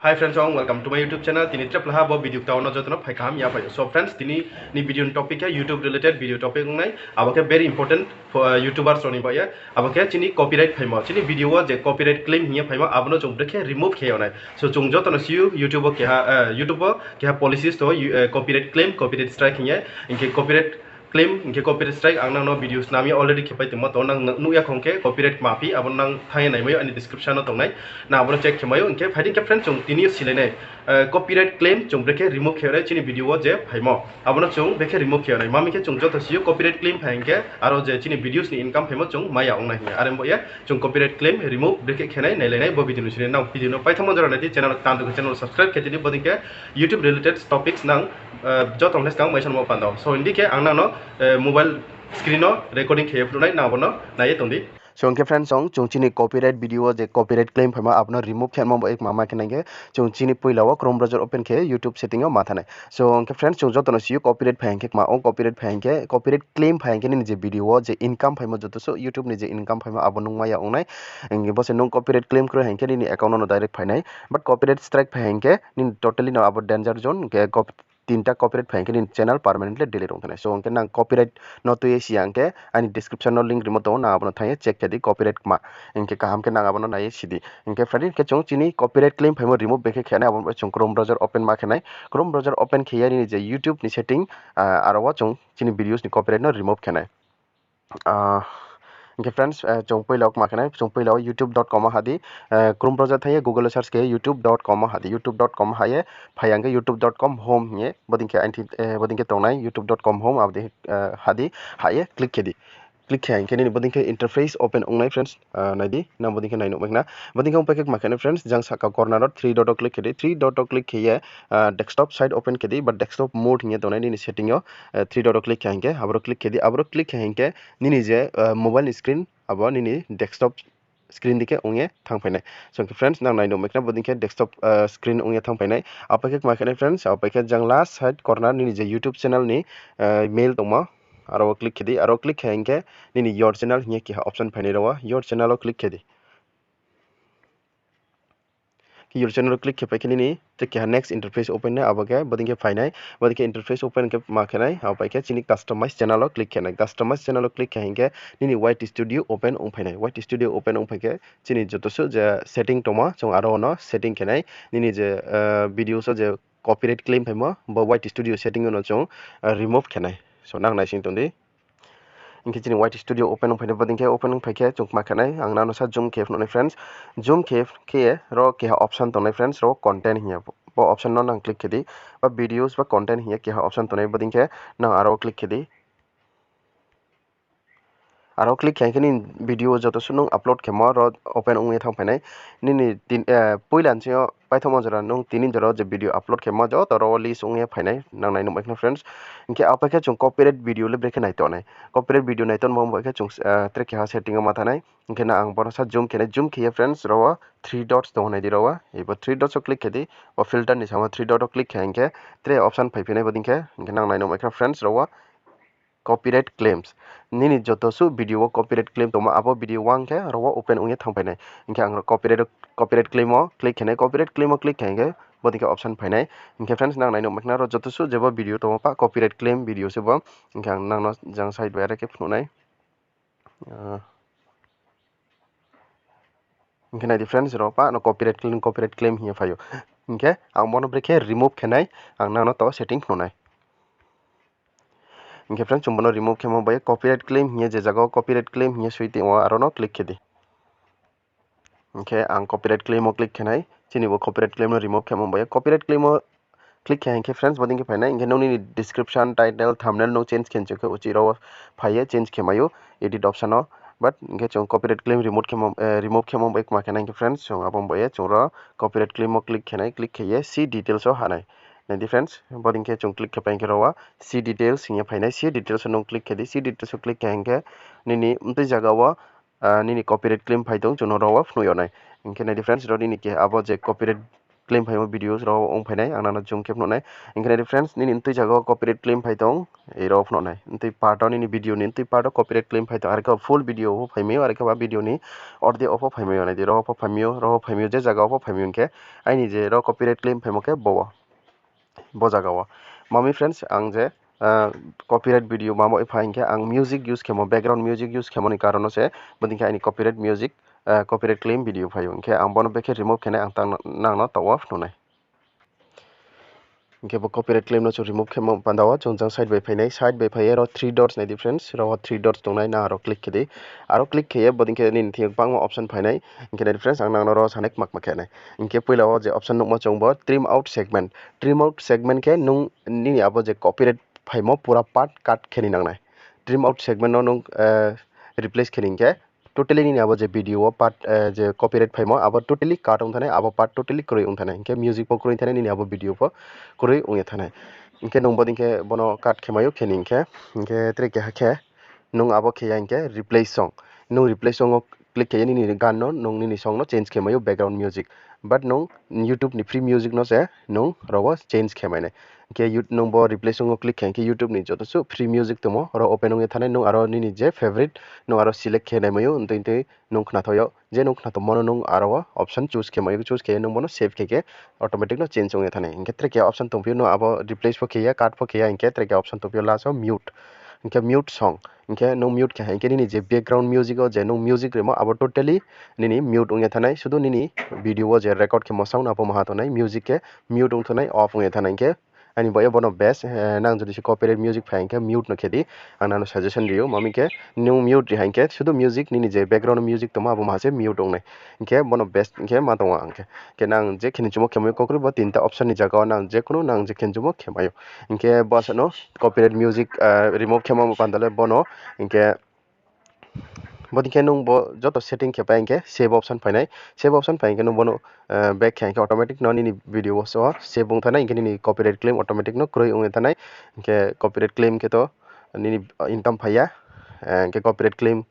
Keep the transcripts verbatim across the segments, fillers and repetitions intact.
Hi friends, welcome to my YouTube channel. Tini treplaha bo video kta wo no joto no phai kaham ya phai ou. So friends, tini ni video ni topic khe YouTube related video topic ong nai. Abo khe very important for, uh, YouTubers rao ni baoh ye. Abo khe chini copyright phaimo, chini video wo je copyright claim hing ye phaimo, abo no chung brekhe remove khe yag nai. So chung joto no si ou, YouTube wo keha, uh, YouTube wo keha policies tong ou, uh, copyright claim, copyright strike hing ye. Hing khe copyright claim, hing khe copyright strike, ang nang no video snam ye already khe pai tongmo tong ou, nang nuh ya khong khe copyright kma phi, abo nang thanng ye naimai ou, aini description no tong nai, nang abo no check khe mai ou. Hing khe phai di khe friends, chung tini yo silai nai, uh, copyright claim chung brekhe remove khe yag nai chini video wo je phaimo, abo no chung brekhe remove khe yag nai. Mami khe chung joto si ou copyright claim phai hing khe aro je chini videos ni income phaimo chung mai ya ong nai hing ye. Are baoh ye chung copyright claim remove brekhe khe nai nailai nai bo video ni sini. Nang video no paithaomo jora nai di, channel ktan tong khe channel subscribe khe di, bodei khe YouTube related topics nang, uh, joto ni skang mai sanmo panda. So hing di khe ang nang no, uh, mobile screen no recording khe ye phnuh nai, nang abo no nai ye tong di. So hing khe friends, chung, chung chini copyright video wo je copyright claim phaimo abo no remove khe yagmo bo ek ma ma khe nai khe chung chini poila wo Chrome browser open khe YouTube setting yo ma thanng nai. So hing khe friends, chung joto no si ou copyright phai hing khe kma ong, copyright phai hing khe, copyright claim phai hing khe nini je video wo je income phaimo joto suh YouTube ni je income phaimo abo nung mai ya ong nai. Hing khe bo se nung copyright claim kroi hing khe nini account no direct phai nai. But copyright strike phai hing khe nini totally no abo danger zone, hing khe cop-, tinta copyright phai hing khe nini channel permanently delete ong thanng nai. So hing khe nang copyright no tui ye si ya hing khe aini description no link rimo tong ou, nang abo no thanng ye check khe di copyright kma. Hing khe kaham khe nang abo no nai ye si di. Hing khe friend, hing khe chung chini copyright claim phaimo remove brekhe khe nai, abo chung Chrome browser open ma khe nai. Chrome browser open khe ye nini je YouTube ni setting, ah, aro wo chung chini videos ni copyright no remove khe nai. Ah, hing khe friends, eh, chung poila wo kma khe nai, chung poila wo youtube dot com wo ha di, eh, Chrome browser thanng ye Google wo search khe youtube dot com wo ha di, youtube dot com ha ye phai ya hing khe youtube dot com home hing ye bodei khe aini, eh, bodei khe tong nai youtube dot com home, abo dei, eh, ha di, ha ye click khe di. Click khe hing khe nini bodei khe interface open ong nai friends, ah, nai di, nang bodei khe nai nuh mai khna. Bodei khe ong pai khe kma khe nai friends, jang sahka corner wo three dot wo click khe di, three dot wo click khe ye, ah, desktop site open khe di, ba desktop mode hing ye tong nai nini setting yo, eh, three dot wo click khe hing khe, aboro click khe di, aboro click khe hing khe nini je, eh, mobile ni screen, abo nini desktop screen dei khe ong ye thanngphai nai. So hing khe friends, nang nai nuh mai khna bodei khe desktop, eh, screen ong ye thanngphai nai. Apai khe kma khe nai friends, apai khe jang last side corner nini je YouTube channel ni, eh, mail tongmo, aro wo click khe di, aro click khe hing khe nini your channel hing ye keha option phai nai ro wo, your channel wo click khe di. Khe your channel wo click khe pai khe nini tre keha next interface open nai, abo khe bodei khe phai nai, bodei khe interface open khe ma khe nai, abo pai khe chini customize channel wo click khe nai, customize channel wo click khe hing khe nini Y T Studio open ong phai nai, Y T Studio open ong phai khe chini joto suh je setting tongmo chung aro no setting khe nai, nini je, eh, videos wo je copyright claim phaimo bo Y T Studio setting yo no chung, eh, remove khe nai. So nang naising tong di. Hing khe chini Y T Studio open ong phai nai, bodei khe open ong phai khe chung kma khe nai, ang nang no sa zoom khe phnuh nai friends. Zoom khe, khe ro keha option tong nai friends, ro content hing ye. Bo option no nang click khe di. Ba videos ba content hing ye keha option tong nai, bodei khe nang aro click khe di. Aro click khe hing khe nini video joto suh nung upload khemo ro open ong ye thanngphai nai. Nini tin-, eh, poila ni sing yo paithaomo jora nung tini jora je video upload khemo joto ro wo list ong ye phai nai, nang nai nuh mai khna friends. Hing khe apai khe chung copyright video le brekhe nai tong nai. Copyright video nai tongmo bai khe chung, eh, tre keha setting wo ma thanng nai. Hing khe nang ang bo no sa zoom khe nai, zoom khe ye friends, ro wo three dots tong nai di ro wo. Ebo three dots wo click khe di, bo filter ni samo three dot wo click khe hing khe tre option phai phi nai bodei khe, hing khe nang nai nuh mai khna friends, ro wo copyright claims. Nini joto suh video wo copyright claim tongmo, abo video wang khe ro wo open ong ye thanngphai nai. Hing khe ang ro copyright, copyright claim wo click khe nai, copyright claim wo click khe hing khe bodei khe option phai nai. Hing khe friends, nang nai nuh mai khna ro joto suh jebo video tongmo pa copyright claim video se bo. Hing khe ang nang no jang side bai are khe phnuh nai. Ah. Hing khe nai di friends, ro pa no copyright claim, copyright claim hing ye phai ou. Hing khe ang bo no brekhe remove khe nai, ang nang no to setting phnuh nai. Hing khe friends, chung bo no remove khemo bai copyright claim hing ye je jaga wo copyright claim hing ye soi tong ou, aro no click khe di. Hing khe ang copyright claim wo click khe nai, chini bo copyright claim no remove khemo bai copyright claim wo click khe hing khe friends, bodei khe phai nai, hing khe nung nini description, title, thumbnail nung change khe nchuk khe uchih ro wo phai ye change khe mai ou, edit option wo. But hing khe chung copyright claim remove khemo, eh, remove khemo bai kma khe nai hing khe friends, chung abo bai ye chung ro copyright claim wo click khe nai, click khe ye see details wo ha nai. Nai di friends, bodei khe chung click khe pai hing khe ro wo see details hing ye phai nai, see details wo nung click khe di, see details wo click khe hing khe nini mtui jaga wo, ah, nini copyright claim phai tong, chung no ro wo phnuh yag nai. Hing khe nai di friends, ro nini khe abo je copyright claim phaimo videos rao ong phai nai, ang nang no zoom khe phnuh nai. Hing khe nai di friends, nini ntui zaga wo copyright claim phai tong, aro phnuh nai. Ntui part wo nini video ni ntui part wo copyright claim phai tong, are khe full video pho phai mai ou, are khe ba video ni audio pho phai mai ou, nai di, rao pho phai mai ou, rao pho phai mai ou, je zaga wo pho phai mai ou hing khe, aini je rao copyright claim phaimo khe bo wo. Bo zaga wo. Mami friends, ang je, copyright video mamo epha hing khe ang music use khemo, background music use khemo ni karon no se, bodei khe aini copyright music, copyright claim video phai ou. Hing khe ang bo no bekhe remove khe nai ang tang nang no taoh wo phnuh nai. Hing khe bo copyright claim no chung remove khemo panda wo chung jang side bai phai nai, side bai phai ye aro three dots nai di friends, aro three dots tong nai, nang aro click khe di. Aro click khe ye bodei khe nini thing yo gbangma option phai nai. Hing khe nai di friends, ang nang no aro sanai kma kma khe nai. Hing khe poila wo je option nuhmo chung bo trim out segment. Trim out segment khe nung nini abo je copyright phaimo pura part cut khe ni nang nai. Trim out segment no nung replace khe ni hing khe totally nini abo je video wo part, je copyright phaimo abo totally cut ong thanai, abo part totally kroi ong thanai. Hing khe music pho kroi thanai, nini abo video pho kroi ong ye thanai. Hing khe nung bodei khe bo no cut khe mai ou khe ni hing khe, hing khe tre keha khe nung abo khe ya hing khe replace song. Nung replace song wo click khe ye nini gan no, nung nini song no change khe mai ou background music. But nung YouTube ni free music no se nung aro wo change khe mai nai. Hing khe nung bo replace song wo click khe hing khe YouTube ni joto suh free music tongmo aro open ong ye thanai, nung aro nini je favorite nung aro select khe nai mai ou, ntui ntui nung khnathao yag, je nung khnathao mo no nung aro wo option choose khe mai ou, choose khe ye nung bo no save khe khe automatic no change ong ye thanai. Hing khe tre keha option tongphi ou, nung abo replace pho khe ya, cut pho khe ya, hing khe tre keha option tongphi ou last wo mute. Hing khe mute song. Hing khe nung mute khe hai hing khe nini je background music wo je nung music rimo abo totally nini mute ong ye thanai, sudu nini video wo je record khemo sound abo maha tongnai, music khe mute ong thanai, off ong ye thanai. Hing khe aini bo ye bo no best, nang jodi se copyright music phai hing khe mute no khe di, ang nang no suggestion ri ou, mami khe nung mute ri hai hing khe sudu music nini je background music tongmo abo maha se mute ong nai. Hing khe bo no best hing khe ma tong ou ang khe. Hing khe nang je khe ni chumo khe mai ou, kokroi bo tinta option ni zaga wo nang je kunu nang je khe ni chumo khe mai ou. Hing khe bo asuh no copyright music remove khemo panda le bo no, hing khe bodei khe nung bo joto setting khe pai hing khe save option phai nai, save option phai hing khe nung bo no back khe hing khe automatic no nini video wo so save ong thanai, hing khe nini copyright claim automatic no kroi ong ye thanai. Hing khe copyright claim khe to nini income phai ya, hing khe copyright claim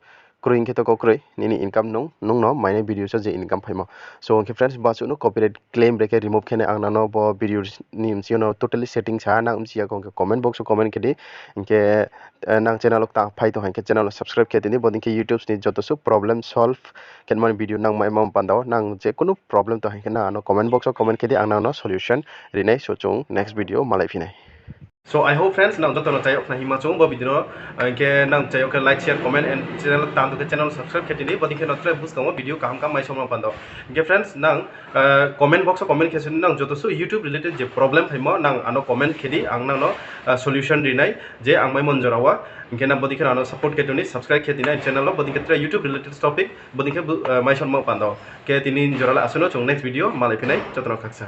kroi hing khe to kokroi nini income nung, nung no mainai video so je income phaimo. So hing khe friends, bo asuh no copyright claim brekhe remove khe nai ang nang no bo video ni bsing yo no totally setting sa ha, nang bchi ya kho hing khe comment box wo comment khe di. Hing khe nang channel wo ta phai tong hai hing khe channel wo subscribe khe tini, bodei khe YouTube ni joto suh problem solve khe mani video nang mai ma panda wo, nang je kunu problem tong hai hing khe nang ano comment box wo comment khe di, ang nang no solution ri nai. So chung next video malai phi nai. So I hope friends, nang joto no chayag khna hima chung bo video no, hing khe nang chayag khe like, share, comment and channel wo tang tong khe channel wo subscribe khe tini, bodei khe no tre buskang wo video kaham kaham mai somno panda wo. Hing khe friends, nang comment box wo comment khe sini, nang joto suh YouTube related je problem phaimo nang ano comment khe di, ang nang no solution ri nai je ang mai mon jora wo. Hing khe nang bodei khe ano support khe tini, subscribe khe tini channel wo, bodei khe tre YouTube related topic bodei khe mai somno panda wo. Khe tini jora le asuh no, chung next video malai phi nai, joto no khaksa.